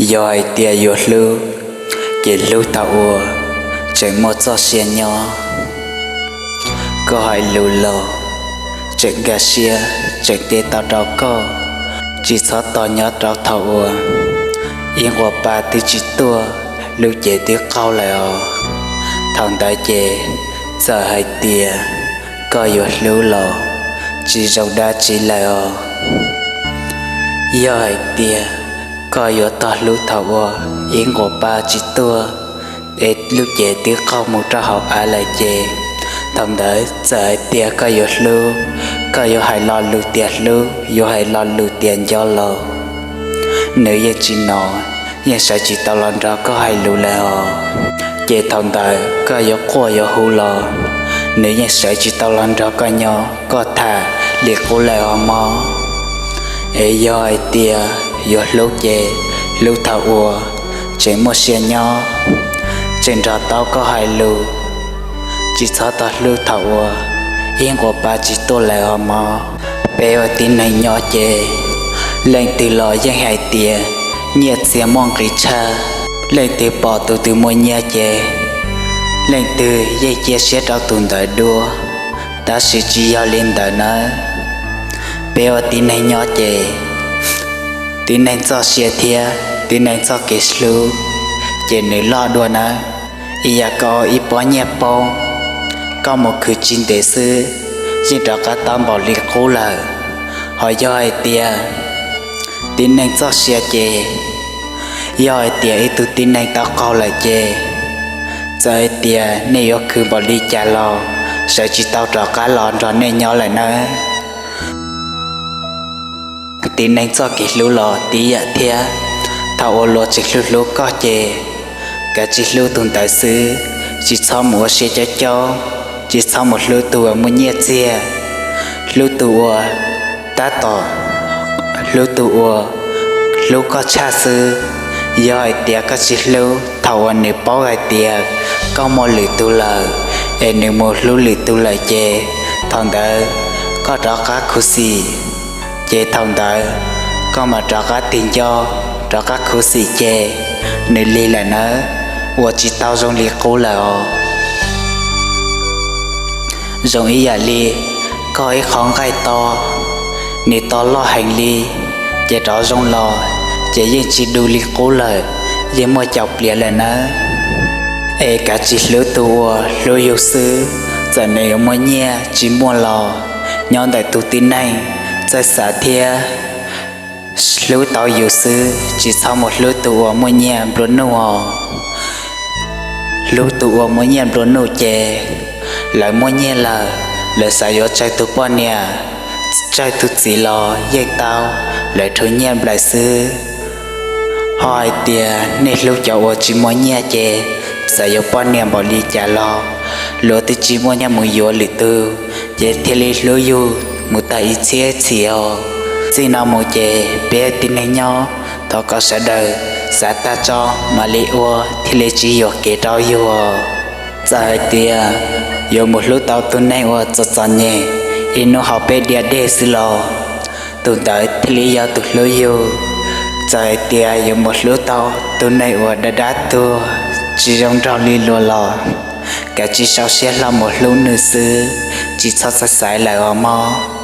Yog hais tias yuav hlub, ces hlub thaum uas tseem muaj txoj sia nyob. Koj hais lus los tseem nkag siab, tseem tes tau rau koj, tsis txhob tos nyob rau thaum uas ib nqua pa twb tsis tuaj, lub cev twb qaug lawm os. Thaum ntawd ces txawm hais tias koj yuav hlub los tsis zoo dab tsi lawm os. Yog hais tias koj yuav tau hlub thaum uas ib nqua pa tsis tuaj, es lub cev twb qaug mus rau hauv av lawm ces, thaum ntawd txawm hais tias koj yuav hlub, koj yuav hais lo lus tias hlub, yuav hais lo lus tias nco los, nws yeej tsis hnov, yeej sawv tsis tau los nrog koj hais lus lawm os. Ces thaum ntawd koj yuav quaj yuav hu los, nws yeej sawv tsis tau los nrog koj nyob koj tham li qub lawm os mog. Es yog hais tias yuav hlub ces hlub thaum uas tseem muaj sia nyob, tseem nrog tau koj hais lus, tsis txhob tau hlub thaum uas ib nqua pa tsis tuaj lawm os mog. Peb ua tib neeg nyob ces leej twg los yeej hais tias nyiaj txiag muaj nqis tshaj. Leej twg pom tus twg muaj nyiaj ces leej twg yeej cia siab rau tus ntawd dua, tab sis tsis yog li ntawd nawb. Peb ua tib neeg nyob ces tib neeg txoj sia thiab tib neeg txoj kev hlub ces nws loj dua nawb. Ib yam koj ib pob nyiaj poob, koj mus khwv tsis ntev xwb yeej rov qab tau npaum li qub lawm. Ho yog hais tias tib neeg txoj sia ces, yog hais tias ib tug tib neeg tau qaug lawm ces, txawm hais tias nej yuav khwv npaum li cas los sawv tsis tau rov qab los nrog nej nyob lawm nawb. Tib neeg txoj kev hlub los tib yam thiab. Thaum uas luag tsis hlub hlub koj ces kav tsij hlub tus ntawd xwb, tsis txhob mus ua siab cob cob, tsis txhob mus hlub tus uas muaj nyiaj txiag, hlub tus uas tab tom hlub tus uas hlub koj tshaj xwb. Yog hais tias koj tsis hlub, thaum uas nws paub hais tias koj muaj lwm tus lawm, es nws mus hlub lwm tus lawm ces thaum ntawd koj rov qab khuv xim, ces thaum ntawd koj mam rov qab tig nco, rov qab khuv xim ces nws lig lawm nawb, ua tsis tau zoo li qub lawm os. Zoo ib yam li koj ib qho nqaij to, nws to loj heev li, ces rov zoo los ces yeej tsis du li qub lawm, yeej muaj caum pliav lawm nawb. Es kav tsij hlub tus uas hlub yus xwb, txawm nws yuav muaj nyiaj tsis muaj los nyob ntawm tus tib neeg txawj xav thiab hlub tau yus xwb, tsis txhob mus hlub tus uas muaj nyiaj nplua nuj os. Hlub tus uas muaj nyiaj nplua nuj ces lawv muaj nyiaj lawm, lawv xav yuav tsawg tus poj niam, tsawg tus txiv los yeej tau, lawv rhuav nyiaj nplawm xwb. Ho hais tias nej hlub cov uas tsis muaj nyiaj ces xav yuav poj niam npaum li cas los luag twb tsis muaj nyiaj mus yuav lwm tus, ces thiaj li hlub yus mus tag ib txhiab txhis os. Txij no mus ces peb tib neeg nyob, thov kom sawv daws xav tag tso mam li ua thiaj li tsis yuam kev rau yus. Txawm hais tias yuav mus hlub tau tus neeg uas txom txom nyem ib hnub hauv peb diav dej xwb los tus ntawd thiaj li yog tus hlub yus. Txawm hais tias yuav mus hlub tau tus neeg uas dab dab tuag tsis zoo nraug li luag los kav tsij sau siab hlo mus hlub nws xwb, tsis txhob xav xaiv lawm os mog.